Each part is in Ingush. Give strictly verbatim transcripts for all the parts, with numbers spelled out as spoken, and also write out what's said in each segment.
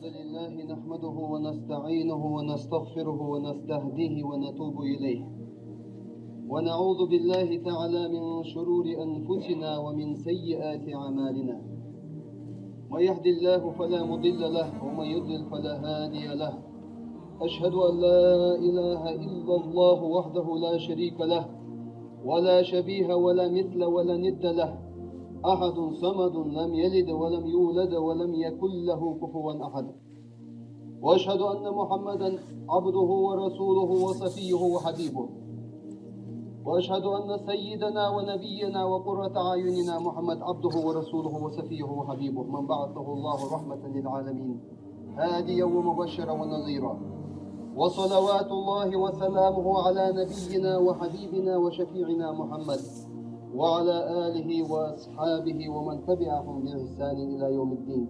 الحمد لله نحمده ونستعينه ونستغفره ونستهديه ونتوب إليه. ونعوذ بالله تعالى من شرور أنفسنا ومن سيئات أعمالنا. من يهد الله فلا مضل له ومن يضلل فلا هادي له. أشهد أن لا إله إلا الله وحده لا شريك له ولا شبيه ولا مثل ولا ند له. أحد صمد لم يلد ولم يولد ولم يكن له كفوا أحد. وأشهد أن محمدا عبده ورسوله وصفيه وحبيبه. وأشهد أن سيدنا ونبينا وقرة أعيننا محمد عبده ورسوله وصفيه وحبيبه، من بعثه الله رحمة للعالمين، هاديا ومبشرا ونذيرا. وصلوات الله وسلامه على نبينا وحبيبنا وشفيعنا محمد وعلى آله وأصحابه ومن تبعهم بإحسان إلى يوم الدين.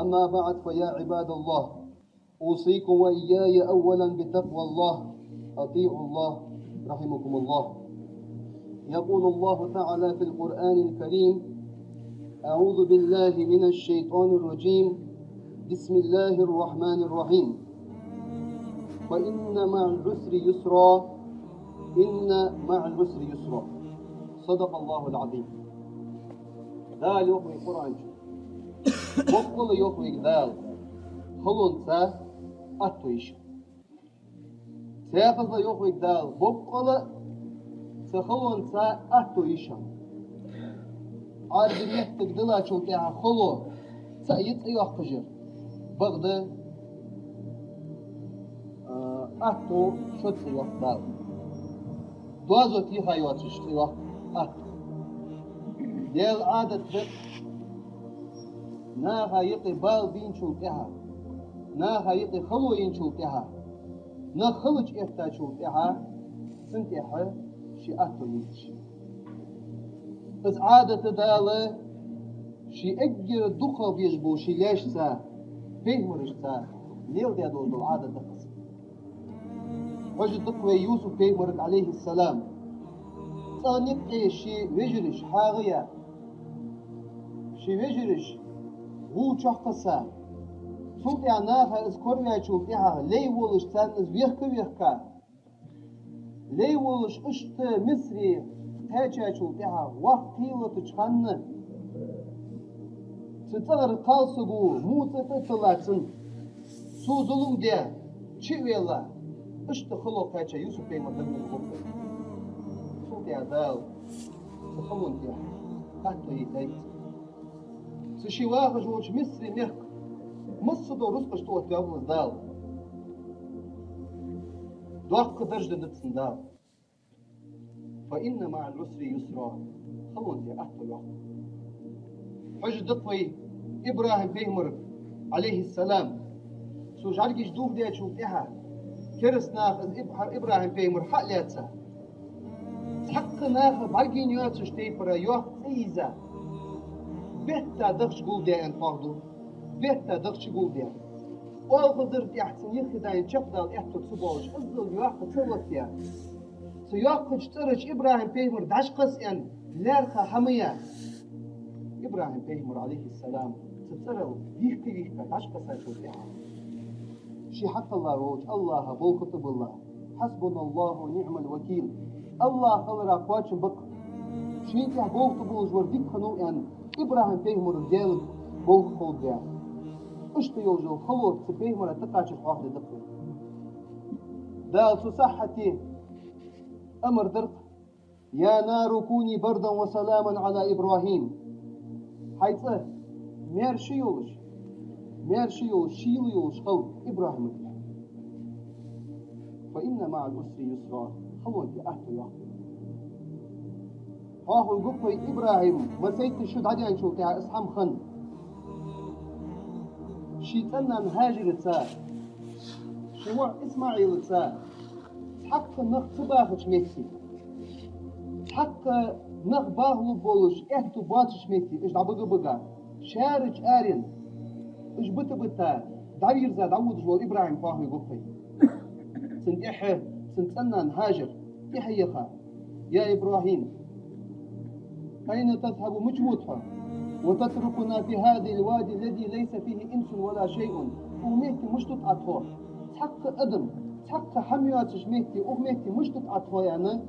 أما بعد، فيا عباد الله، أوصيكم وإياي أولا بتقوى الله. أطيعوا الله رحمكم الله. يقول الله تعالى في القرآن الكريم: أعوذ بالله من الشيطان الرجيم. بسم الله الرحمن الرحيم. فإن مع العسر يسرا. إن مع العسر يسرا. صدق الله العظيم. Дала йоах вайга Къуръан чу. Боккъала йоах вайга Дала, халонца атто йиш я. Цхьаькхаза йоах вайга Дала, боккъала цу халонца атто йиш я. Ӏарбий меттага диллачул тӀехьагӀа хало цаӀ я цӀи йоаккхаш яр. Бакъда, а, атто шозза цӀи йоаккх Дала. Доазув теха йоацаш цӀи йоаккх атто. Даьла Ӏадат да наха юкъе бала бийначул тӀехьагӀа, наха юкъе хало йинчул тӀехьагӀа, нах халача эттачул тӀехьагӀа, цунна тӀехьа ший атто йолаш. Из Ӏадат Дала ший эггара дукхагӀа безаш болча ший лаьшца, пайхамарашца леладаь долаш дола Ӏадат да-кх из. Хьожаш да-кх вай Юсуп-пайхамарга, Ӏалайхи ссалам. ЦӀагӀа никъ ший вежараш хьагӀ а яь, ший вежараш гӀув чу кхесса, цул тӀехьагӀа наха из кораваьчул тӀехьагӀа, лай волаш царна из вехка а вехка, лай волаш иштта Мисре кхаьчачул тӀехьагӀа, воккха кхий латача хана, цу цӀагӀара кхалсаго муца тӀа а тилла цунна, цо зулам даь, чу а ваьнна, иштта хало кхаьча Юсуп-пайхамар дагадоагӀа. Цул тӀехьагӀа Дала цу халонна тӀехьа атто яйтайт. Цу ше вахаш волча Мисре мехка массадола рузкъаш тӀаоттаваь ва из Дала. Доккха дарж деннад цунна Дала. فإن مع العسر يسرا. Халонна тӀехьа атто йоаккх. Хьожаш да-кх вай ИбрахӀим-пайхамарга, Ӏалайхи ссалам. Цо жӀаргаш дохадаьчул тӀехьагӀа, кераста наха из Иб-, ИбрахӀим-пайхамар хьа а лаьца, цхьаккха наха бӀаргийна йоацача тайпара йоккха цӀи йийза, бетта дахча гулдаь аьнна хьоахаду, бетта дахча гулдаь. Оалхазара тӀехьа цун юххе дайна чакхдала аьттув ца боалаш, иззал йоккха цӀи латтаяь. Цу йоккхача цӀерача ИбрахӀим-пайхамар дӀачукхесса аьнна, лаьрхӀа хӀама яь, ИбрахӀим-пайхамар, Ӏалайхи ссалам, цу цӀерал вийхка-вийхка дӀачукхессачул тӀехьагӀа, ше хьакхелла волча АллахӀа болх тӀабилла: حسبنا الله ونعم الوكيل. АллахӀ хилара кхоачам ба-кх. Шийна тӀехьа болх тӀабиллаш вар дика хиннав аьнна, ИбрахӀим-пайхамара Даьлага болх кховдадаьд. Иштта йолаш йола хало цу пайхамара тӀакхачар хьоахадаь да-кх вай. Дала цу сахьате амар дар-кх: يا نار كوني بردا وسلاما على إبراهيم. ХӀай цӀа, маьрша йолаш, маьрша йолаш, шийла йолаш хила ИбрахӀима тӀа. فإن مع العسر يسرا. Халонна тӀехьа атто йоаккх. Хьоахаве гу-кх вай, ИбрахӀим массайтта шу дӀадаьнначул тӀехьагӀа из хӀама хиннад. Ший цӀен-нана Хьажараца, ший воӀ ИсмаӀилаца цхьаккха нах ца бахача метте, цхьаккха нах бахалургболаш аьттув боацача метте, уж дӀабига-бига, шаьрача аренна уж бита-бита, дӀавийрза дӀаводаш вола ИбрахӀим хьоахаве гу-кх вай. Цунна тӀехьа цун цӀен-нана Хьажар тӀехьа яха: يا إبراهيم، أين تذهب؟ Мича вода хьо? وتتركنا في هذا الوادي الذي ليس فيه إنس ولا شيء. Укх метте мишта да Ӏа тхо? Цхьаккха адам, цхьаккха хӀама йоацача метте, укх метте мишта да Ӏа тхо, аьнна,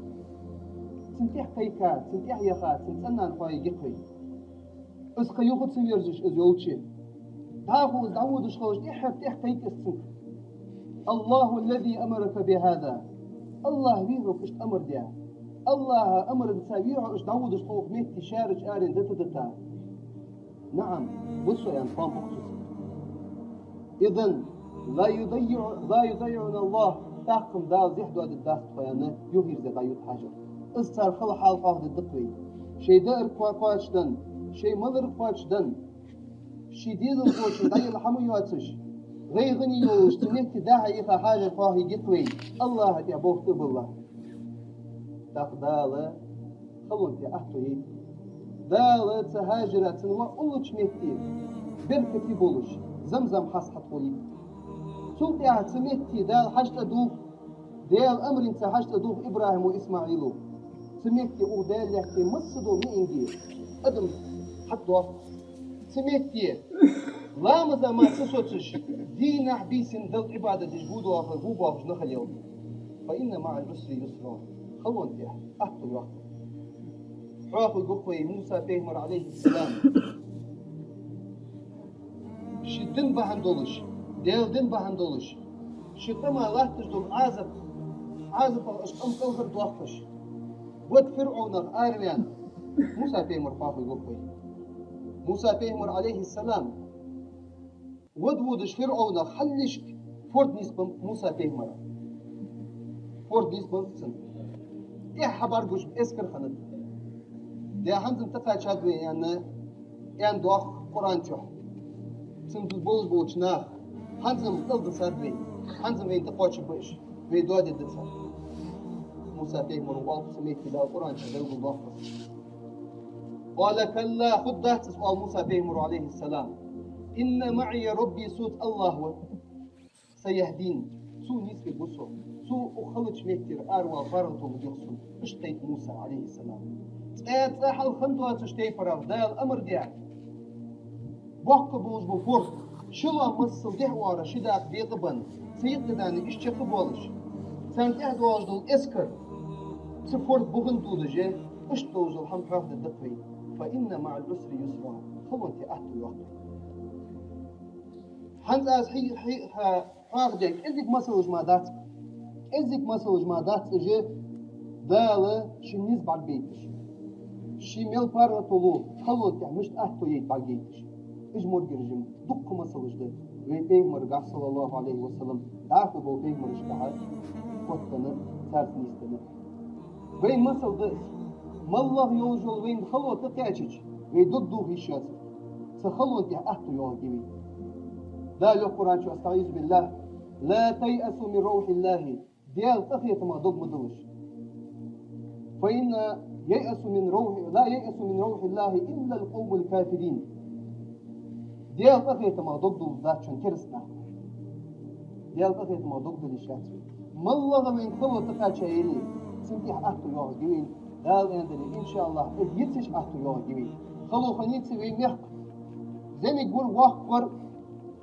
цунна тӀехьа кхайка, цунна тӀехьа яха, цун цӀенна хьоахайий-кх вай. Из кхы юха ца верзаш из йолча, дӀахо из дӀаводаш хилча, тӀеххьара тӀехьа кхайк из цунга: الله الذي أمرك بهذا. АллахӀ вий хьога иштта амар даь? АллахӀа амарца вий хьо иштта дӀаводаш тхо укх метте шаьрача арена дита-дита? نعم, ва со, аьнна, хоам бу цо цунга. إذن لا يضيع، لا يضيعنا الله. ТӀаккха-м Дала зехьа доадергдац тхо, аьнна, юхаерзадаь дӀайода Хьажар. Из цар хала хьал хьоахадергда-кх вай. Шоай даар кхо-, кхоачаденна, шоай малар кхоачаденна, ший дезалхочун дӀаяла хӀама йоацаш, гӀайгӀане йолаш, цу метте дӀа-хьа яха Хьажар хьоахайий-кх вай, АллахӀа тӀа бовх тӀабилла. ТӀаккха Дала халонна тӀа аьттув яйт. Дала цу Хьажара, цун воӀ уллача метте беркате болаш, Замзам хьаст хьатӀахулийт. Цул тӀехьагӀа цу метте Дала хьаж тӀадувх, Даьла амарца хьаж тӀадувх ИбрахӀима, ИсмаӀила. Цу метте укх Даьла лаьтта тӀа масса дола меинге адам хьатӀадоаккх. Цу метте ламаза мара ца соцаш, дийнахьа-бийсанна Далла Ӏибадат деш во доаха-, во боахаш нах лел. فإن مع العسر يسرا. Халонна тӀа аьттув йоаккх. Хьоахавергва-кх вай Муса пайхамар, عليه السلام. Ший дин бахьан долаш, Даьла дин бахьан долаш, ший къаман латташ дола Ӏазап, Ӏазапах уж къам кӀалхардоаккхаш, вад ФирӀовнах араваьнна, Муса пайхамар хьоахавергва-кх вай. Муса пайхамар, عليه السلام, вад водаш ФирӀовнах хьалхашка форд нийсбеннаб Муса пайхамара. Форд нийсбеннаб цун. ТӀехьа хьабӀаргагуш эскар хиннад. Даьла, хӀанз-м тӀакхаьчад вай, аьнна, аьнна доагӀа Къуръан чу. Цунца болаш болча наха: хӀанз-м кӀалдисад вай, хӀанз-м вайна тӀакхоачаргба уж, вай доадергда цар. Муса пайхамара оал-кх цу метте, Дала Къуръан чу белгалдоаккх из. قال كلا, хургдац из, оал Муса пайхамара, عليه السلام. إن معي ربي, соца АллахӀ ва. سيهدين, цо нийсвергва со. Цо укх халача меттера аравала паргӀато лургья сона. Иштта кхайк Муса, عليه السلام. Цкъа а цӀи хьалха хинна доацача тайпарах Дала амар даь, боккха болаш бола форд, ши лоам массал дехьа-оагӀора ши дакъа бекъабенна, цу юкъе дани иштта чакхбоалаш, царна тӀехьа доагӀаш дола эскар цу форда бухе тӀадодаш, иштта долаш дола хӀама хьоахадергда-кх вай. فإن مع العسر يسرا. Халонна тӀа аьттув йоаккх. ХӀанз аз хьи-, хьи-, хьа-, хьоахадаь кӀезига масалаш мара дац. КӀезига масалаш мара дац уж, Дала ший низ бӀаргабайташ, ший мел паргӀато лу, халонна тӀа мишта аьттув яйта бӀаргайайташ. Уж моргиржим дуккха масалаш да вай пайхамарагахьа, صلى الله عليه وسلم, дӀахо бола пайхамарашкахьа хоттаденна, царца нийсденна. Вайна масал да из. МоллагӀа йолаш йола вайна хало тӀакхаьчача, вай дог дохаде йиш яц. Цу халонна тӀа аьттув йоагӀаргья вай. Дала йоах Къуръан чу: أستعيذ بالله: لا تيأسوا من روح الله. Даьла къахетамах дог ма дилалаш. فإن ييأس من روح، لا ييأس من روح الله إلا القوم الكافرون. Даьла къахетамах дог дилларгдац шоана кераста нах. Даьла къахетамах дог дилла йиш яц вай. МоллагӀа вайна хало тӀакхаьча яле, цунна тӀа аьттув йоагӀаргья вайна. Дала аьннадале, иншааллахӀ, из йицъеш аьттув йоагӀаргья вайна. Хало хиннаяц вай мехка. ЗӀамига вар, воккха вар,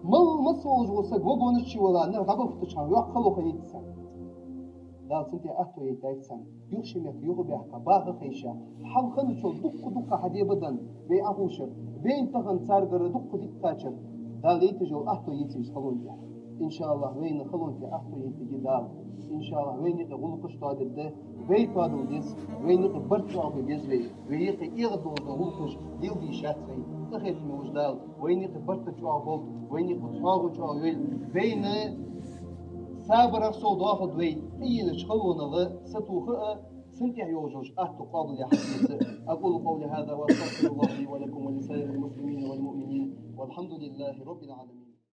мел массаволаш вола саг вагонаш чу вала, нах дӀабахийтача хана, йоккха хало хиннаяц царна. Дала цунна тӀа аьттув яйтайт царна. Юха ший мехка юхабаьхка, баха хайша, хьалха хинначул дукха-дукха хьадебаденна, вай Ӏоховшар, вайна тахан царгара дукха дика кхаьчар, Дала яйташ йола аьттув йицъеш халонна тӀа. ИншааллахӀ, вайна халонна тӀа аьттув яйтаргья Дала. ИншааллахӀ, вайна юкъе гӀулакхаш тоадергда, вай тоадергда из, вайна юкъе барт чӀоагӀа бергба из вай, вай юкъе эгӀадоалаш дола гӀулакхаш леладе йиш яц вай. Къахетаме волча Дала вайна юкъе барт чӀоагӀа болба, вайна юкъе цхьоагӀо чӀоагӀа йойла, вайна сабарах совдоахалда вай, тӀаенача халонах сатоха а, цунна тӀа йолаш йола аьттув къоабалъяха а. أقول قولي هذا وأستغفر الله لي ولكم ولسائر المسلمين والمؤمنين، والحمد لله رب العالمين.